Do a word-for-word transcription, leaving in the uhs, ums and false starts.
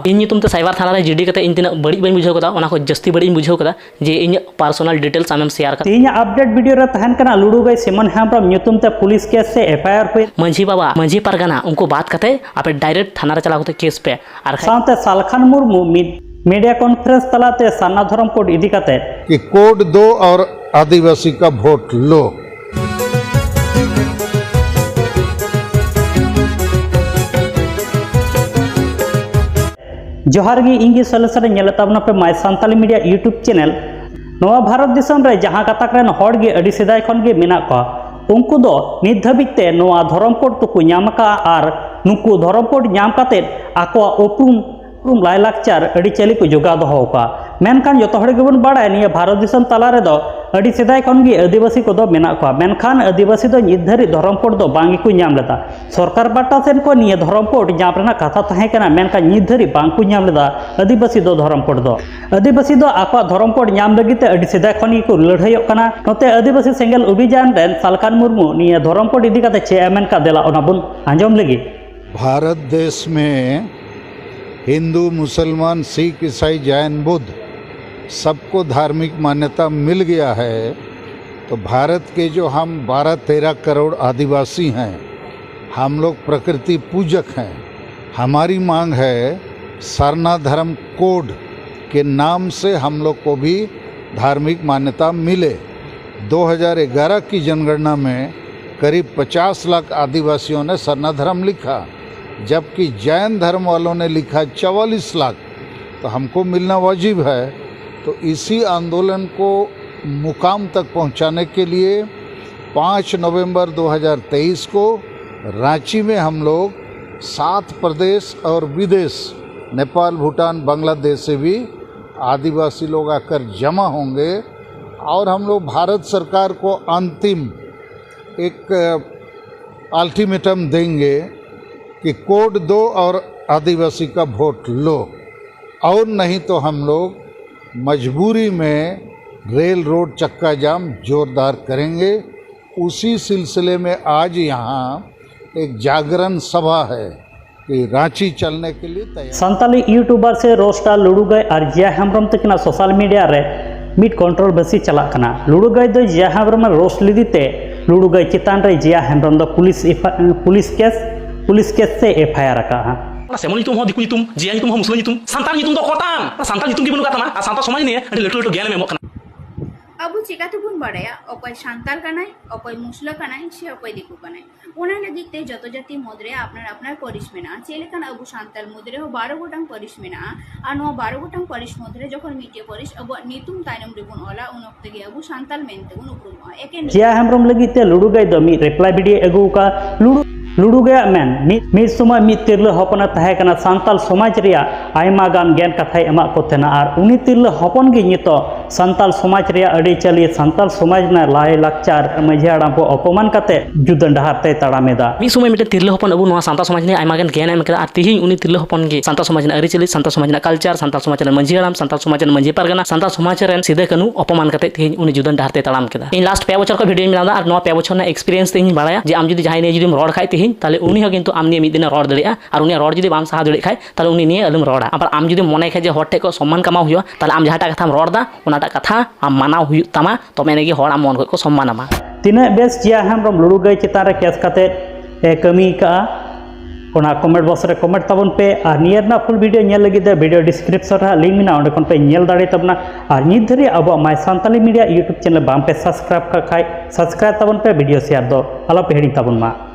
ᱤᱧ ᱧᱩᱛᱩᱢ ᱛᱮ ᱥᱟᱭᱵᱟᱨ ᱛᱷᱟᱱᱟ ᱨᱮ ᱡᱤᱰᱤ ᱠᱟᱛᱮ ᱤᱧ ᱛᱤᱱᱟᱹᱜ ᱵᱟᱹᱲᱤᱡ ᱵᱟᱹᱧ ᱵᱩᱡᱷᱟᱹᱣ ᱠᱟᱫᱟ, ᱚᱱᱟ ᱠᱷᱚᱱ ᱡᱟᱹᱥᱛᱤ ᱵᱟᱹᱲᱤᱡ ᱤᱧ ᱵᱩᱡᱷᱟᱹᱣ ᱠᱟᱫᱟ ᱡᱮ ᱤᱧᱟᱹᱜ ᱯᱟᱨᱥᱳᱱᱟᱞ ᱰᱤᱴᱮᱞᱥ ᱟᱢᱮᱢ ᱥᱮᱭᱟᱨ ᱠᱟᱫᱟ᱾ ᱛᱮᱦᱮᱧᱟᱜ ᱟᱯᱰᱮᱴ ᱵᱷᱤᱰᱤᱭᱳ ᱨᱮ ᱛᱟᱦᱮᱱ ᱠᱟᱱᱟ ᱞᱩᱰᱩ ᱜᱟᱹᱭ ᱥᱤᱢᱚᱱ ᱦᱮᱢᱵᱨᱚᱢ ᱧᱩᱛᱩᱢ ᱛᱮ ᱯᱩᱞᱤᱥ ᱠᱮᱥ ᱥᱮ ᱮᱯᱷ ᱟᱭ ᱟᱨ ᱦᱩᱭ᱾ ᱢᱟᱹᱡᱷᱤ ᱵᱟᱵᱟ, ᱢᱟᱹᱡᱷᱤ ᱯᱟᱨᱜᱟᱱᱟ, ᱩᱱᱠᱩ ᱵᱟᱫ ᱠᱟᱛᱮ ᱟᱯᱮ ᱰᱟᱭᱨᱮᱠᱴ ᱛᱷᱟᱱᱟ ᱨᱮ ᱪᱟᱞᱟᱣ ᱠᱟᱛᱮ ᱠᱮᱥ ᱯᱮ᱾ ᱟᱨ ᱠᱷᱟᱡ ᱥᱟᱶᱛᱮ ᱥᱟᱞᱠᱷᱟᱱ ᱢᱩᱨᱢᱩ ᱢᱤᱫ ᱢᱤᱰᱤᱭᱟ ᱠᱚᱱᱯᱷᱟᱨᱮᱱᱥ ᱛᱟᱞᱟᱛᱮ ᱥᱟᱨᱱᱟ ᱫᱷᱚᱨᱚᱢ ᱠᱳᱰ ᱤᱫᱤ ᱠᱟᱛᱮ᱾ कि कोड दो और आदिवासी का वोट लो। ᱡᱚᱦᱟᱨ ᱜᱮ, ᱤᱧ ᱜᱮ ᱥᱚᱞᱮᱥᱚᱨ ᱤᱧ ᱧᱮᱞᱮᱫ ᱛᱟᱵᱚᱱᱟ ᱯᱮ My Santali Media YouTube channel᱾ ᱱᱚᱣᱟ ᱵᱷᱟᱨᱚᱛ ᱫᱤᱥᱚᱢ ᱨᱮ ᱡᱟᱦᱟᱸ ᱜᱟᱛᱟᱠ ᱨᱮᱱ ᱦᱚᱲ ᱜᱮ ᱟᱹᱰᱤ ᱥᱮᱫᱟᱭ ᱠᱷᱚᱱ ᱜᱮ ᱢᱮᱱᱟᱜ ᱠᱚᱣᱟ, ᱩᱱᱠᱩ ᱫᱚ ᱱᱤᱛ ᱫᱷᱟᱹᱵᱤᱡ ᱛᱮ ᱱᱚᱣᱟ ᱫᱷᱚᱨᱚᱢ ᱠᱳᱰ ᱫᱚᱠᱚ ᱧᱟᱢ ᱟᱠᱟᱫᱼᱟ ᱟᱨ ᱱᱩᱠᱩ ᱫᱷᱚᱨᱚᱢ ᱠᱳᱰ ᱧᱟᱢ ᱠᱟᱛᱮ ᱟᱠᱚᱣᱟᱜ ᱩᱯᱨᱩᱢ, ᱩᱯᱨᱩᱢ ᱞᱟᱭᱼᱞᱟᱠᱪᱟᱨ ᱟᱹᱨᱤᱪᱟᱹᱞᱤ ᱠᱚ ᱡᱚᱜᱟᱣ ᱫᱚᱦᱚ ᱟᱠᱟᱫᱼᱟ᱾ ᱢᱮᱱᱠᱷᱟᱱ ᱡᱚᱛᱚ ᱦᱚᱲ ᱜᱮᱵᱚᱱ ᱵᱟᱲᱟᱭᱟ, ᱱᱤᱭᱟᱹ ᱵᱷᱟᱨᱚᱛ ᱫᱤᱥᱚᱢ ᱛᱟᱞᱟ ᱨᱮᱫᱚ ᱟᱹᱰᱤ ᱥᱮᱫᱟᱭ ᱠᱷᱚᱱ ᱜᱮ ᱟᱹᱫᱤᱵᱟᱹᱥᱤ ᱠᱚᱫᱚ ᱢᱮᱱᱟᱜ ᱠᱚᱣᱟ, ᱢᱮᱱᱠᱷᱟᱱ ᱟᱹᱫᱤᱵᱟᱹᱥᱤ ᱫᱚ ᱱᱤᱛ ᱫᱷᱟᱹᱨᱤᱡ ᱫᱷᱚᱨᱚᱢ ᱠᱳᱰ ᱫᱚ ᱵᱟᱝ ᱜᱮᱠᱚ ᱧᱟᱢ ᱞᱮᱫᱟ᱾ ᱥᱚᱨᱠᱟᱨ ᱯᱟᱦᱴᱟ ᱥᱮᱫ ᱠᱷᱚᱱ ᱱᱤᱭᱟᱹ ᱫᱷᱚᱨᱚᱢ ᱠᱳᱰ ᱧᱟᱢ ᱨᱮᱱᱟᱜ ᱠᱟᱛᱷᱟ ᱛᱟᱦᱮᱸ ᱠᱟᱱᱟ, ᱢᱮᱱᱠᱷᱟᱱ ᱱᱤᱛ ᱫᱷᱟᱹᱨᱤᱡ ᱵᱟᱝ ᱠᱚ ᱧᱟᱢ ᱞᱮᱫᱟ ᱟᱹᱫᱤᱵᱟᱹᱥᱤ ᱫᱚ ᱫᱷᱚᱨᱚᱢ ᱠᱳᱰ ᱫᱚ᱾ ᱟᱹᱫᱤᱵᱟᱹᱥᱤ ᱫᱚ ᱟᱠᱚᱣᱟᱜ ᱫᱷᱚᱨᱚᱢ ᱠᱳᱰ ᱧᱟᱢ ᱞᱟᱹᱜᱤᱫ ᱛᱮ ᱟᱹᱰᱤ ᱥᱮᱫᱟᱭ ᱠᱷᱚᱱ ᱜᱮᱠᱚ ᱞᱟᱹᱲᱦᱟᱹᱭᱚᱜ ᱠᱟᱱᱟ᱾ ᱱᱚᱛᱮ ᱟᱹᱫᱤᱵᱟᱹᱥᱤ ᱥᱮᱸᱜᱮᱞ ᱚᱵᱷᱤᱡᱟᱱ ᱨᱮᱱ ᱥᱟᱞᱠᱷᱟᱱ ᱢᱩᱨᱢᱩ ᱱᱤᱭᱟᱹ ᱫᱷᱚᱨᱚᱢ ᱠᱳᱰ ᱤᱫᱤ ᱠᱟᱛᱮ ᱪᱮᱫ ᱮ ᱢᱮᱱ ᱠᱟᱫ, ᱫᱮᱞᱟ ᱚᱱᱟ ᱵᱚᱱ ᱟᱸᱡᱚᱢ ᱞᱮᱜᱮ᱾ भारत देश में हिंदू, मुसलमान, सिख, ईसाई, जैन, बुद्ध, सबको धार्मिक मान्यता मिल गया है, तो भारत के जो हम बारह तेरह करोड़ आदिवासी हैं, हम लोग प्रकृति पूजक हैं। हमारी मांग है सरना धर्म कोड के नाम से हम लोग को भी धार्मिक मान्यता मिले। दो हज़ार ग्यारह की जनगणना में करीब पचास लाख आदिवासियों ने सरना धर्म लिखा, जबकि जैन धर्म वालों ने लिखा चवालीस लाख। तो हमको मिलना वाजिब है। तो इसी आंदोलन को मुकाम तक पहुंचाने के लिए पाँच नवंबर दो हज़ार तेईस को रांची में हम लोग सात प्रदेश और विदेश, नेपाल, भूटान, बांग्लादेश से भी आदिवासी लोग आकर जमा होंगे और हम लोग भारत सरकार को अंतिम एक अल्टीमेटम देंगे कि कोड दो और आदिवासी का वोट लो, और नहीं तो हम लोग मजबूरी में रेल रोड चक्का जाम जोरदार करेंगे। उसी सिलसिले में आज यहाँ एक जागरण सभा है। कि रांची चलने के लिए तैयार। ᱥᱟᱱᱛᱟᱞᱤ ᱤᱭᱩᱴᱩᱵᱟᱨ ᱥᱮ ᱨᱳᱥᱴᱟᱨ ᱞᱩᱰᱩ ᱜᱟᱹᱭ ᱟᱨ ᱡᱤᱭᱟ ᱦᱮᱢᱵᱨᱚᱢ ᱛᱟᱹᱠᱤᱱᱟᱜ ᱥᱳᱥᱟᱞ ᱢᱤᱰᱤᱭᱟ ᱨᱮ ᱢᱤᱫ ᱠᱚᱱᱴᱨᱳᱵᱷᱟᱨᱥᱤ ᱪᱟᱞᱟᱜ ᱠᱟᱱᱟ᱾ ᱞᱩᱰᱩ ᱜᱟᱹᱭ ᱫᱚ ᱡᱤᱭᱟ ᱦᱮᱢᱵᱨᱚᱢ ᱮ ᱨᱳᱥᱴ ᱞᱮᱫᱮ ᱛᱮ ᱞᱩᱰᱩ ᱜᱟᱹᱭ ᱪᱮᱛᱟᱱ ᱨᱮ ᱡᱤᱭᱟ ᱦᱮᱢᱵᱨᱚᱢ ᱫᱚ police F- police case police case ᱛᱮ ᱮᱯᱷ ᱟᱭ ᱟᱨ ᱟᱠᱟᱫᱼᱟ᱾ ᱚᱱᱟ ᱥᱮᱢᱚᱞ ᱧᱩᱛᱩᱢ ᱦᱚᱸ ᱫᱤᱠᱩ ᱧᱩᱛᱩᱢ, ᱡᱤᱭᱟ ᱧᱩᱛᱩᱢ ᱦᱚᱸ ᱢᱩᱥᱞᱟᱹ ᱧᱩᱛᱩᱢ, ᱥᱟᱱᱛᱟᱲ ᱧᱩᱛᱩᱢ ᱫᱚ ᱚᱠᱚᱭ ᱛᱟᱢ? ᱚᱱᱟ ᱥᱟᱱᱛᱟᱲ ᱧᱩᱛᱩᱢ ᱜᱮ ᱵᱟᱹᱱᱩᱜ ᱟᱠᱟᱫ ᱛᱟᱢᱟ᱾ ᱟᱨ ᱥᱟᱱᱛᱟᱲ ᱥᱚᱢᱟᱡᱽ ᱱᱤᱭᱮ ᱟᱹᱰᱤ ᱞᱟᱹᱴᱩ ᱞᱟᱹᱴᱩ ᱜᱮᱭᱟᱱ ᱮᱢ ᱮᱢᱚᱜ ᱠᱟᱱᱟ᱾ ᱟᱵᱚ ᱪᱮᱠᱟ ᱛᱮᱵᱚᱱ ᱵᱟᱲᱟᱭᱟ ᱚᱠᱚᱭ ᱥᱟᱱᱛᱟᱲ ᱠᱟᱱᱟᱭ, ᱚᱠᱚᱭ ᱢᱩᱥᱞᱟᱹ ᱠᱟᱱᱟᱭ, ᱥᱮ ᱚᱠᱚᱭ ᱫᱤᱠᱩ ᱠᱟᱱᱟᱭ? ᱚᱱᱟ ᱞᱟᱹᱜᱤᱫ ᱛᱮ ᱡᱚᱛᱚ ᱡᱟᱹᱛᱤ ᱢᱩᱫᱽᱨᱮ ᱟᱯᱱᱟᱨ ᱟᱯᱱᱟᱨ ᱯᱟᱹᱨᱤᱥ ᱢᱮᱱᱟᱜᱼᱟ᱾ ᱪᱮᱫ ᱞᱮᱠᱟᱱ ᱟᱵᱚ ᱥᱟᱱᱛᱟᱲ ᱢᱩᱫᱽ ᱨᱮᱦᱚᱸ ᱵᱟᱨᱚ ᱜᱚᱴᱟᱝ ᱯᱟᱹᱨᱤᱥ ᱢᱮᱱᱟᱜᱼᱟ, ᱟᱨ ᱱᱚᱣᱟ ᱵᱟᱨᱚ ᱜᱚᱴᱟᱝ ᱯᱟᱹᱨᱤᱥ ᱢᱩᱫᱽ ᱨᱮ ᱡᱚᱠᱷᱚᱱ ᱢᱤᱫᱴᱮᱡ ᱯᱟᱹᱨᱤᱥ ᱟᱵᱚᱣᱟᱜ ᱧᱩᱛᱩᱢ ᱛᱟᱭᱱᱚᱢ ᱨᱮᱵᱚᱱ ᱚᱞᱟ, ᱩᱱ ᱚᱠᱛᱚ ᱜᱮ ᱟᱵᱚ ᱥᱟᱱᱛᱟᱲ ᱢᱮᱱᱛᱮ ᱵᱚᱱ ᱩᱯᱨᱩᱢᱚᱜᱼᱟ᱾ ᱮᱠᱮᱱ ᱡᱤᱭᱟ ᱦᱮᱢᱵᱨᱚᱢ ᱞᱟᱹᱜᱤᱫ ᱛᱮ ᱞᱩᱰᱩ ᱜᱟᱹᱭ ᱫᱚ ᱢᱤᱫ ᱨᱤᱯᱞᱟᱭ ᱵᱷᱤᱰᱤᱭᱳ ᱟᱹᱜᱩ ᱟᱠᱟᱫᱼᱟ᱾ ᱞᱩᱰᱩ ᱞᱩᱰᱩ ᱜᱟᱹᱭᱟᱜ ᱢᱮᱱ, ᱢᱤᱫ ᱢᱤᱫ ᱥᱚᱢᱚᱭ ᱢᱤᱫ ᱛᱤᱨᱞᱟᱹ ᱦᱚᱯᱚᱱᱮ ᱛᱟᱦᱮᱸ ᱠᱟᱱᱟ, ᱥᱟᱱᱛᱟᱲ ᱥᱚᱢᱟᱡᱽ ᱨᱮᱭᱟᱜ ᱟᱭᱢᱟ ᱜᱟᱱ ᱜᱮᱭᱟᱱ ᱠᱟᱛᱷᱟᱭ ᱮᱢᱟᱜ ᱠᱚ ᱛᱟᱦᱮᱱᱟ, ᱟᱨ ᱩᱱᱤ ᱛᱤᱨᱞᱟᱹ ᱦᱚᱯᱚᱱ ᱜᱮ ᱱᱤᱛᱚᱜ ᱥᱟᱱᱛᱟᱲ ᱥᱚᱢᱟᱡᱽ ᱨᱮᱭᱟᱜ ᱟᱹᱨᱤᱪᱟᱹᱞᱤ, ᱥᱟᱱᱛᱟᱲ ᱥᱚᱢᱟᱡᱽ ᱨᱮᱱᱟᱜ ᱞᱟᱭᱼᱞᱟᱠᱪᱟᱨ, ᱢᱟᱹᱡᱷᱤ ᱦᱟᱲᱟᱢ ᱠᱚ ᱚᱯᱚᱢᱟᱱ ᱠᱟᱛᱮ ᱡᱩᱫᱟᱹ ᱰᱟᱦᱟᱨ ᱛᱮᱭ ᱛᱟᱲᱟᱢ ᱮᱫᱟ᱾ ᱢᱤᱫ ᱥᱚᱢᱚᱭ ᱢᱤᱫᱴᱮᱱ ᱛᱤᱨᱞᱟᱹ ᱦᱚᱯᱚᱱ ᱟᱵᱚ ᱱᱚᱣᱟ ᱥᱟᱱᱛᱟᱲ ᱥᱚᱢᱟᱡᱽ ᱱᱤᱭᱮ ᱟᱭᱢᱟ ᱜᱟᱱ ᱜᱮᱭᱟᱱ ᱮ ᱮᱢ ᱠᱮᱫᱟ, ᱟᱨ ᱛᱤᱦᱤᱧ ᱩᱱᱤ ᱛᱤᱨᱞᱟᱹ ᱦᱚᱯᱚᱱ ᱜᱮ ᱥᱟᱱᱛᱟᱲ ᱥᱚᱢᱟᱡᱽ ᱨᱮᱱᱟᱜ ᱟᱹᱨᱤᱪᱟᱹᱞᱤ, ᱥᱟᱱᱛᱟᱲ ᱥᱚᱢᱟᱡᱽ ᱨᱮᱱᱟᱜ ᱠᱟᱞᱪᱟᱨ, ᱥᱟᱱᱛᱟᱲ ᱥᱚᱢᱟᱡᱽ ᱨᱮᱱ ᱢᱟᱹᱡᱷᱤ ᱦᱟᱲᱟᱢ, ᱥᱟᱱᱛᱟᱲ ᱥᱚᱢᱟᱡᱽ ᱨᱮᱱ ᱢᱟᱹᱡᱷᱤ ᱯᱟᱨᱜᱟᱱᱟ, ᱥᱟᱱᱛᱟᱲ ᱥᱚᱢᱟᱡᱽ ᱨᱮᱱ ᱥᱤᱫᱟᱹ ᱠᱟᱹᱱᱦᱩ ᱚᱯᱚᱢᱟᱱ ᱠᱟᱛᱮ ᱛᱤᱦᱤᱧ ᱩᱱᱤ ᱡᱩᱫᱟᱹᱱ ᱰᱟᱦᱟᱨ ᱛᱮᱭ ᱛᱟᱲᱟᱢ ᱠᱮᱫᱟ᱾ ᱤᱧ ᱞᱟᱥᱴ ᱯᱮ ᱵᱚᱪᱷᱚᱨ ᱠᱷᱚᱱ ᱵᱷᱤᱰᱤᱭᱳᱧ ᱵᱮᱱᱟᱣ ᱮᱫᱟ, ᱟᱨ ᱱᱚᱣᱟ ᱯᱮ ᱵᱚᱪᱷᱚᱨ ᱨᱮᱱᱟᱜ ᱮᱠᱥᱯᱤᱨᱤᱭᱮᱱᱥ ᱛᱮ ᱤᱧ ᱵᱟᱲᱟᱭᱟ ᱡᱮ ᱟᱢ ᱡᱩᱫᱤ ᱡᱟᱦᱟᱸᱭ ᱱᱤᱭᱮ ᱡᱩᱫᱤᱢ ᱨᱚᱲ ᱠᱷᱟᱡ ᱛᱤᱦᱤᱧ, ᱛᱟᱦᱞᱮ ᱩᱱᱤ ᱦᱚᱸ ᱠᱤᱱᱛᱩ ᱟᱢ ᱱᱤᱭᱮ ᱢᱤᱫ ᱫᱤᱱᱮ ᱨᱚᱲ ᱫᱟᱲᱮᱭᱟᱜᱼᱟ, ᱟᱨ ᱩᱱᱤᱭᱟᱜ ᱨᱚᱲ ᱡᱩᱫᱤ ᱵᱟᱢ ᱥᱟᱦᱟᱣ ᱫᱟᱲᱮᱭᱟᱜ ᱠᱷᱟᱡ, ᱛᱟᱦᱞᱮ ᱩᱱᱤ ᱱᱤᱭᱮ ᱟᱞᱚᱢ ᱨᱚᱲᱟ᱾ ᱟᱵᱟᱨ ᱟᱢ ᱡᱩᱫᱤ ᱢᱚᱱᱮ ᱠᱷᱟᱡ ᱡᱮ ᱦᱚᱲ ᱴᱷᱮᱡ ᱠᱷᱚᱡ ᱥᱚᱢᱢᱟᱱ ᱠᱟᱢᱟᱣ ᱦᱩᱭᱩᱜᱼᱟ, ᱛᱟᱦᱞᱮ ᱟᱢ ᱡᱟᱦᱟᱸᱴᱟᱜ ᱠᱟᱛᱷᱟᱢ ᱨᱚᱲ ᱫᱟ, ᱚᱱᱟᱴᱟᱜ ᱠᱟᱛᱷᱟ ᱟᱢ ᱢᱟᱱᱟᱣ ᱦᱩᱭᱩᱜ ᱛᱟᱢᱟ, ᱛᱚᱵᱮ ᱟᱹᱱᱤᱡ ᱜᱮ ᱦᱚᱲ ᱟᱢ ᱢᱚᱱ ᱠᱷᱚᱡ ᱠᱚ ᱥᱚᱢᱢᱟᱱ ᱟᱢᱟ᱾ ᱛᱤᱱᱟᱹᱜ ᱵᱮᱥ ᱡᱤᱭᱟ ᱦᱮᱢᱵᱨᱚᱢ ᱞᱩᱰᱩ ᱜᱟᱹᱭ ᱪᱮᱛᱟᱱ ᱨᱮ ᱠᱮᱥ ᱠᱟᱛᱮ ᱮ ᱠᱟᱹᱢᱤ ᱠᱟᱜᱼᱟ, ᱚᱱᱟ ᱠᱚᱢᱮᱱᱴ ᱵᱚᱠᱥ ᱨᱮ ᱠᱚᱢᱮᱱᱴ ᱛᱟᱵᱚᱱ ᱯᱮ, ᱟᱨ ᱱᱤᱭᱟᱹ ᱨᱮᱱᱟᱜ ᱯᱷᱩᱞ ᱵᱷᱤᱰᱤᱭᱳ ᱧᱮᱞ ᱞᱟᱹᱜᱤᱫ ᱛᱮ ᱵᱷᱤᱰᱤᱭᱳ ᱰᱤᱥᱠᱨᱤᱯᱥᱚᱱ ᱨᱮ ᱦᱟᱸᱜ ᱞᱤᱝᱠ ᱢᱮᱱᱟᱜᱼᱟ, ᱚᱸᱰᱮ ᱠᱷᱚᱱ ᱯᱮ ᱧᱮᱞ ᱫᱟᱲᱮ ᱛᱟᱵᱚᱱᱟ᱾ ᱟᱨ ᱱᱤᱛ ᱫᱷᱟᱹᱨᱤᱡ ᱟᱵᱚᱣᱟᱜ ᱢᱟᱭ ᱥᱟᱱᱛᱟᱞᱤ ᱢᱤᱰᱤᱭᱟ ᱭᱩᱴᱩᱵᱽ ᱪᱮᱱᱮᱞ ᱵᱟᱝ ᱯᱮ ᱥᱟᱵᱥᱠᱨᱟᱭᱤᱵ ᱠᱟᱜ ᱠᱷᱟᱡ, ᱥᱟᱵᱥᱠᱨᱟᱭᱤᱵ ᱛᱟᱵᱚᱱ ᱯᱮ, ᱵᱷᱤᱰᱤᱭᱳ ᱥᱮᱭᱟᱨ ᱫᱚ ᱟᱞᱚ ᱯᱮ ᱦᱤᱲᱤᱧ ᱛᱟᱵᱚᱱ ᱢᱟ᱾